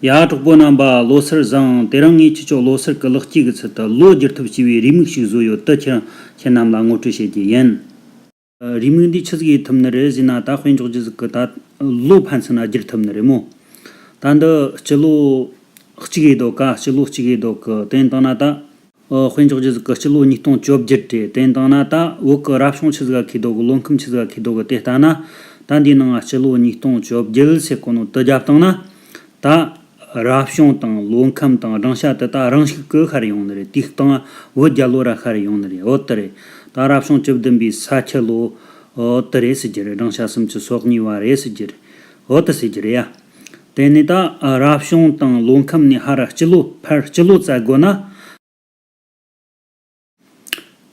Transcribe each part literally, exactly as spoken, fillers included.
ཡ། གྲོགས་པོ་རྣམ་པ་ལོ་སར་བཟང་། དེ་རིང་ངས་ཁྱེད་ཚོ་ལོ་སར་གྱི་ལེགས་སྐྱེས་ཀྱི་ཚུལ་དུ་ལོ་བསྒྱུར་ཐབས་སྐྱེ་བའི་རེའུ་མིག་ཞིག་བཟོས་ཡོད། དེ་ཁྱེད་ཁྱེད་རྣམས་ལ་ངོ་སྤྲོད་བྱེད་རྒྱུ་ཡིན། རེའུ་མིག་འདི་ཆི་ཟིག་ཡེད་ཐུབ་ནི་རེད་ཟེར་ན། ད་དཔེ་འཇོག་རྒྱུ་ཟིག་གི་ད་ལོ་ཕན་ཚུན་ན་བསྒྱུར་ཐུབ་ནི་རེད་མོ། ད་འདི་སྤྱི་ལོ་གཅིག་ཡེད་དོ་ཀ་སྤྱི་ལོ་གཅིག་ཡེད་དོ་གི་དེ་ཡིན་དང་ན་ད། ཨོ། དཔེ་འཇོག་རྒྱུ་ཟིག་གི་སྤྱི་ལོ་ཉིས་སྟོང་བཅོ་བརྒྱད་དེ་དེ་ཡིན་དང་ན་ད་བོད་གི་རབ་བྱུང་ཆི་ཟིག་ག་འཁེལ་དོ་གི་ལོ་ཁམས་ཆི་ཟིག་ག་འཁེལ་དོ་གི་དེ་ལྟ་ན། ད་འདིའི་ནང་སྤྱི་ལོ་ཉིས་སྟོང་བཅོ་བརྒྱད་ཟེར་གོ་ནོ་དེ་བརྒྱབ་བཏང་ན། ད་རབ་བྱུང་དང་ལོ་ཁམས་དང་སྦྲང་ཤ་དེ་ད་རང་ཤུགས་ཀྱིས་ཤར་ཡོང་ནི་རེད། དེའི་སྟེང་བོད་རྒྱལ་ལོ་ར་ཤར་ཡོང་ནི་རེད། འོ་དེ་རེད། ད་རབ་བྱུང་བཅུ་བདུན་པའི་ས་ཁྱི་ལོ། འོ་དེ་རེད་ཟེར་རྒྱུ་རེད། སྦྲང་ཤ་སུམ་ཅུ་སོ་གཉིས་བ་རེད་ཟེར་རྒྱུ་རེད། འོ་དེ་ཟེར་རྒྱུ་རེད་ཡ། དེ་ནས་ད་རབ་བྱུང་དང་ལོ་ཁམས་ནས་ཧར་སྤྱི་ལོ་ཕར་སྤྱི་ལོ་བཙལ་དགོས་ན།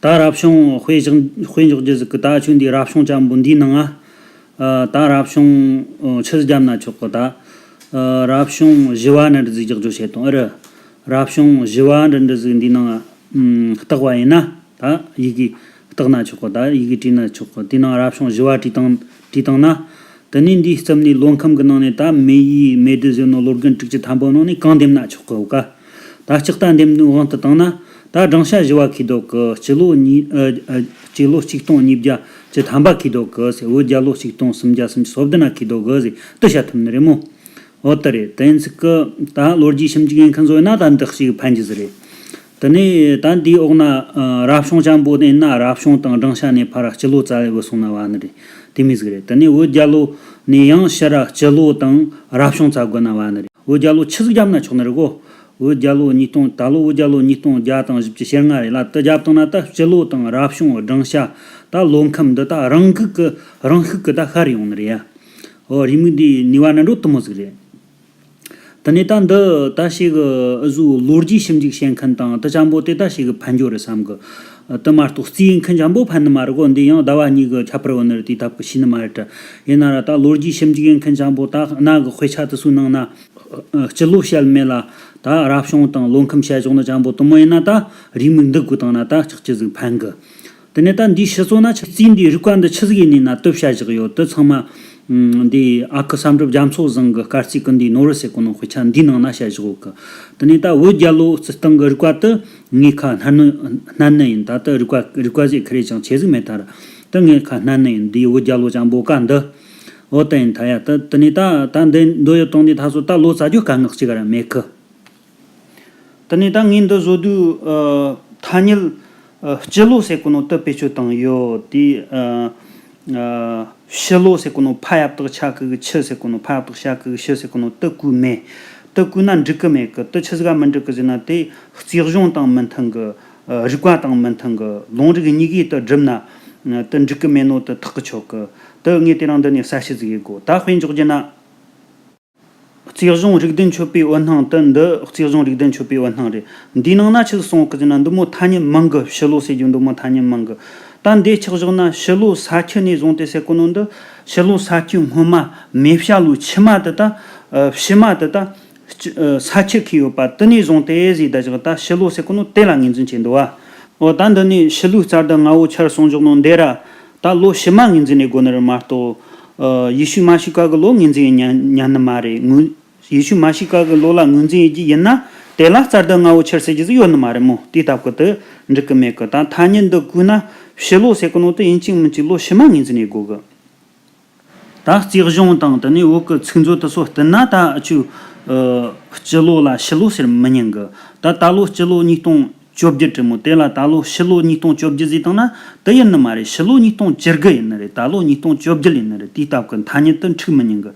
ད་རབ་བྱུང་དཔེ་བཞག་དཔེ་འཇོག་རྒྱུ་ཟིག་གི་ད་ཆུ་འདི་རབ་བྱུང་ཅན་པོ་འདིའི་ནང་ང་། ཨ། ད་རབ་བྱུང་ཆི་ཟིག་བརྒྱབ་ན་ཆོག་གི་ད། ཨ། རབ་བྱུང་བཞི་བ་འདྲ་འདྲ་ཟིག་རྒྱག་རྒྱུ་བྱེད་དང་ཨ་རེད། རབ་བྱུང་བཞི་བ་འདྲ་འདྲ་ཟིག་འདིའི་ནང་ང་བཏགས་པ་ཡིན་ན། ད་ཡི་གེ་བཏགས་ན་ཆོག་གི་ད་ཡི་གེ་བྲིས་ན་ཆོག་གི་དེའི་ནང་རབ་བྱུང་བཞི་བ་བྲིས་བཏང་བྲིས་བཏང་ན། དེ་ནས་འདིའི་རྩིབ་ནས་ལོ་ཁམས་ཀྱི་ནང་ནས་ད་མེ་ཡོས་མེ་དུ་བཟོས་ནོ་ལོ་རྒན་དྲུག་ཅུ་ཐམ་པོ་ནང་ནས་གང་འདེམས་ན་ཆོག་གི་འོ་ཀ་ད་ལྕགས་རྟ་འདེམས་ནོ་དབང་དུ་བཏང་ན། ད་སྦྲང་ཤ་བཞི་བ་འཁེལ་དོ་གི་སྤྱི་ལོ་གཉིས། ཨ། ཨ། སྤྱི་ལོ་ཆིག་སྟོང་ཉིས་བརྒྱ་བཅུ་ཐམ་པ་འཁེལ་དོ་གི་ཟེར། བོད་རྒྱལ་ལོ་ཆིག་སྟོང་སུམ་བརྒྱ་སུམ་ཅུ་སོ་བདུན་ན་འཁེལ་དོ་གི་ཟེར་དེ་བཤད་ཐུབ་ནི་རེད་མོ། འོ་དེ་རེད། དེ་ཡིན་ཟིག་གི་ད་ལོ་རྒྱུས་ཞིབ་འཇུག་ཡེད་མཁན་ཚོ་ཡིན་ན་ད་འདི་ཞིག་ཕན་རྒྱུ་ཟིག་རེད། དེ་ནས་ད་འདིའི་འོག་ན། ཨ། རབ་བྱུང་ཅན་པོ་དེ་ཡིན་ན་རབ་བྱུང་དང་སྦྲང་ཤ་ནས་ཕར་སྤྱི་ལོ་བཙལ་བུད་སོང་ན་བ་ནི་རེད། དེ་མོ་ཟིག་རེད། དེ་ནས་བོད་རྒྱལ་ལོ་ནས་ཡང་ཕྱིར་སྤྱི་ལོ་དང་རབ་བྱུང་བཙལ་དགོས་ན་བ་ནི་རེད། བོད་རྒྱལ་ལོ་ཆི་ཟིག་བརྒྱབ་ན་ཆོག་ནི་རེད་གོ་བོད་རྒྱལ་ལོ་ཉིས་སྟོང་ད་ལོ་བོད་རྒྱལ་ལོ་ཉིས་སྟོང་བརྒྱ་དང་བཞི་བཅུ་ཞེ་ལྔ་རེད་ལ། དེ་བརྒྱབ་བཏང་ན་ད་སྤྱི་ལོ་དང་རབ་བྱུང་སྦྲང་ཤ་ད་ལོ་ཁམས་འདི་ད་རང་འགུག་གི་རང་ཤུགས་ཀྱིས་ད་ཤར་ཡོང་ནི་རེད་ཡ། འོ། རེའུ་མིག་འདིའི་ནུས་པ་ནི་འགྲོ་དུ་མོ་ཟིག་རེད། དེ་ནས་ད་འདི་ད་ཞིག་གི་ཨུ་ཟུ་ལོ་རྒྱུས་ཞིབ་འཇུག་བྱེད་མཁན་དང་དེ་ཅན་པོ་དེ་ད་ཞིག་གི་ཕན་འབྱོར་རེད་བསམ་གི་དེ་མ་གཏོགས་རྩིས་ཡེད་མཁན་ཅན་པོ་ཕན་ནི་མ་རེད་གོ་འདི་ཡང་ཟླ་བ་གཉིས་གི་ཁྱད་པར་ཡོད་ནི་རེད། དེའི་ཐབས་ཀྱི་ཤེས་ནི་མ་རེད་དྲ། ཡིན་ན་ར་ད་ལོ་རྒྱུས་ཞིབ་འཇུག་ཡེད་མཁན་ཅན་པོ་ད་གནའ་གི་དཔེ་ཆ་དེ་ཚོའི་ནང་ན། ཨ། སྤྱི་ལོ་བཤད་མེད་ལ། ད་རབ་བྱུང་དང་ལོ་ཁམས་བཤད་ཆོག་ནི་ཅན་པོ་དེ་མོ་ཡིན་ན་ད་རེའུ་མིག་འདི་བགོས་བཏང་ན་ད་ཅིག་ཅི་ཟིག་ཕན་གི་དེ་ནས་ད་འདིའི་ཕྱི་ཚོ་ན་ཆི་རྩིས་འདིའི་རིག་པ་འདི་ཆི་ཟིག་ཡིན་ནི་ན་དེ་བཤད་བཞག་ཡོད། དེ་ཚང་མ་འདི་ཨ་ཁུ་བསམ་གྲུབ་རྒྱ་མཚོ་བཟང་གི་སྐར་རྩིས་ཀུན་འདུས་ནོར་བུ་ཟེར་གོ་ནོ་དཔེ་ཆ་འདིའི་ནང་ན་བཤད་བཞག་ཡོད་གི་དེ་ནས་ད་བོད་རྒྱལ་ལོ་རྩི་སྟངས་ཀྱི་རིག་པ་དེ་ངས་ཁ་སྣན་ནི་སྣན་ནི་ཡིན། ད་དེ་རིག་པ་རིག་པ་ཟེར་ཁ་རེ་ཅང་ཆེ་ཟིག་མེད། ད་ར་དེ་ངས་ཁ་སྣན་ནི་ཡིན། འདིའི་བོད་རྒྱལ་ལོ་ཅན་པོ་ཀ་འདི། འོ་དེ་ཡིན་ད་ཡ། ད་དེ་ནས་ད་ད་འདི་འདོད་ཡོད་དང་འདི་ད་ཚོ་ད་ལོ་ཙཱ་རྒྱུ་དཀའ་ངལ་གཅིག་ར་མེད་གི་དེ་ནས་ད་ངས་འདི་བཟོ་དུས། ཨ། ཐ་སྙད། ཨ། སྤྱི་ལོ་ཟེར་གོ་ནོ་དེ་བེད་སྤྱོད་བཏང་ཡོད་དེ། ཨ། ཨ། ཕྱི་ལོ་ཟེར་གོ་ནོ་ཕ་ཡ་བཏགས་ཆ་གི་གི་ཕྱི་ཟེར་གོ་ནོ་ཕ་ཡ་བཏགས་ཤ་གི་གི་ཕྱི་ཟེར་གོ་ནོ་དེ་བཀོལ་མེད། དེ་བཀོལ་ན་འགྲིག་གི་མེད་གི་དེ་ཆི་ཟིག་ག་མི་འགྲིག་གི་ཟེར་ན་དེ་རྩིས་གཞུང་དང་མི་མཐུན་གི་ཨ། རིག་པ་དང་མི་མཐུན་གི་ལུང་རིགས་གཉིས་ཀས་དེ་བསྒྲུབས་ན། ཨ། དེ་འགྲིག་གི་མེད་ནོ་དེ་ཐག་གི་ཆོད་གི་དེ་ངས་དེ་རིང་འདི་ནས་གསལ་བཤད་ཟིག་ཡེད་དགོས། ད་དཔེ་འཇོག་རྒྱུ་ན། རྩིས་གཞུང་རིགས་ལྡན་མཆོད་པའི་འོད་སྣང་དེ་འདི་རྩིས་གཞུང་རིགས་ལྡན་མཆོད་པའི་འོད་སྣང་རེད། འདིའི་ནང་ན་ཆི་ཟིག་གསུངས་གི་ཟེར་ན་འདི་མོ་ཐ་སྙད་མང་གི་ཕྱི་ལོ་ཟེར་རྒྱུ་འདི་མོ་ཐ་སྙད་མང་གི་ད་འདི་ཆགས་བཞག་ན་ཕྱི་ལོ་ས་ཁྱི་ནས་བཟུང་སྟེ་ཟེར་གོ་ནོ་འདི་ཕྱི་ལོ་ས་ཁྱི་སྔོན་མ་མེ་བྱ་ལོའི་ཕྱི་མ་དེ་ད། ཨ། ཕྱི་མ་དེ་ད། ཨ། ས་ཁྱི་ཁེལ་ཡོད་པ་དེ་ནས་བཟུང་སྟེ་ཟེར་ད་བཞག་ད་ཕྱི་ལོ་ཟེར་གོ་ནོ་དེ་ལ་ངོས་འཛིན་བྱེད་འདུག་བ། འོ་ད་འདི་ནས་ཕྱི་ལོའི་རྩ་ཟླ་ལྔ་བོ་ཆར་གསུངས་བཞག་ནོ་འདི་ར། ད་ལོ་ཕྱི་མ་ངོས་འཛིན་ནས་དགོས་ནི་རེད་མ་གཏོགས། ཨ། ཡེ་ཤུ་མ་ཤི་ཀ་གི་ལོ་ངོས་འཛིན་ཉན་ཉན་ནི་མ་རེད། ངོས་ཡེ་ཤུ་མ་ཤི་ཀ་གི་ལོ་ལ་ངོས་འཛིན་ཡེད་རྒྱུ་ཡིན་ན་དེ་ལ་རྩ་ཟླ་ལྔ་བོ་ཆར་ཟེར་རྒྱུ་ཟིག་ཡོད་ནི་མ་རེད་མོ། དེའི་སྟབས་ཀྱིས་དེ་འགྲིག་གི་མེད་གི་ད་ཐ་སྙད་འདི་བཀོལ་ན་ཕྱི་ལོ་ཟེར་གི་ནོ་དེ་ཡིན་གཅིག་མིན་གཅིག་ལོ་ཕྱི་མ་ངོས་འཛིན་ཡེད་དགོས་གི་ད་རྩིས་གཞུང་དང་དེ་ནས་བོད་ཀྱི་ཚིག་མཛོད་དེ་ཚོ་བསྟུན་ན་ད་ཨ་ཆུ། ཨ། སྤྱི་ལོ་ལ་ཕྱི་ལོ་ཟེར་མི་ཉན་གི་ད་ད་ལོ་སྤྱི་ལོ་ཉིས་སྟོང་བཅོ་བརྒྱད་རེད་མོ། དེ་ལ་ད་ལོ་ཕྱི་ལོ་ཉིས་སྟོང་བཅོ་བརྒྱད་ཟེར་བཏང་ན་དེ་ཡིན་ནི་མ་རེད། ཕྱི་ལོ་ཉིས་སྟོང་བཅུ་དགུ་ཡིན་ནི་རེད། ད་ལོ་ཉིས་སྟོང་བཅོ་བརྒྱད་ཡིན་ནི་རེད། དེའི་སྟབས་ཀྱིས་ཐ་སྙད་དེ་འཁྲུག་མི་ཉན་གི་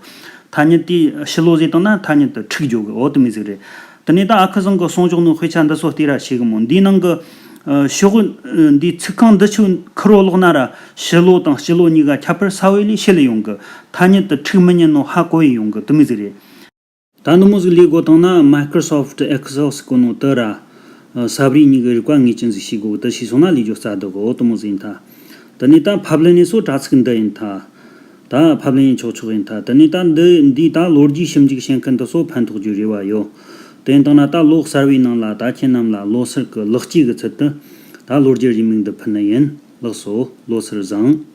ཐ་སྙད་དེ་ཕྱི་ལོ་ཟེར་བཏང་ན་ཐ་སྙད་དེ་འཁྲུག་འགྱོ་གི་འོ་དེ་མོ་ཟིག་རེད། དེ་ནས་ད་ཨ་ཁུ་བཟང་གིས་གསུངས་བཞག་ནོ་དཔེ་ཆ་འདི་ཚོ་བལྟས་ར་ཤེས་གི་མོ། འདིའི་ནང་གི་ཨ། ཤོག་བུ་ཨ། འདིའི་ཚིག་རྐང་འདི་ཆུ་ཁུར་བོ་ཀློག་ན་ར་ཕྱི་ལོ་དང་སྤྱི་ལོ་གཉིས་ཀ་ཁྱད་པར་གསལ་བོ་ལས་ཤེས་ལེ་ཡོང་གི་ཐ་སྙད་དེ་འཁྲུག་མི་ཉན་ནོ་ཧ་གོ་ཡི་ཡོང་གི་དེ་མོ་ཟིག་རེད། ད་འདི་མོ་ཟིག་ལས་དགོས་བཏང་ན་Microsoft Excel ཟེར་གོ་ནོ་དེ་ར། ཨ། ས་བརིའི་མྱིག་གི་རིག་པ་ངེས་ཅན་ཟིག་ཤེས་དགོས་གི་དེ་ཤེས་སོང་ན་ལས་རྒྱུ་རྩ་འདུག་གི་འོ་དེ་མོ་ཟིག་ཡིན་ད། དེ་ནས་ད་ཕབ་ལེན་ནས་སོ་དྲ་ཚིགས་འདི་ཡིན་ད། ད་ཕབ་ལེན་ཆོག་ཆོག་ཡིན་ད། དེ་ནས་ད་འདི་འདིའི་ད་ལོ་རྒྱུས་ཞིབ་འཇུག་བྱེད་མཁན་དེ་ཚོ་ཕན་ཐོགས་རྒྱུ་རེ་བ་ཡོད། དེ་ཡིན་དང་ན་ད་ལོ་གསར་བའི་ནང་ལ་ད་ཁྱེད་རྣམས་ལ་ལོ་སར་གི་ལེགས་སྐྱེས་ཀྱི་ཚུལ་དུ་ད་ལོ་རྒྱུས་རེའུ་མིག་འདི་ཕུལ་ནི་ཡིན། ལགས་སོ། ལོ་སར་བཟང་།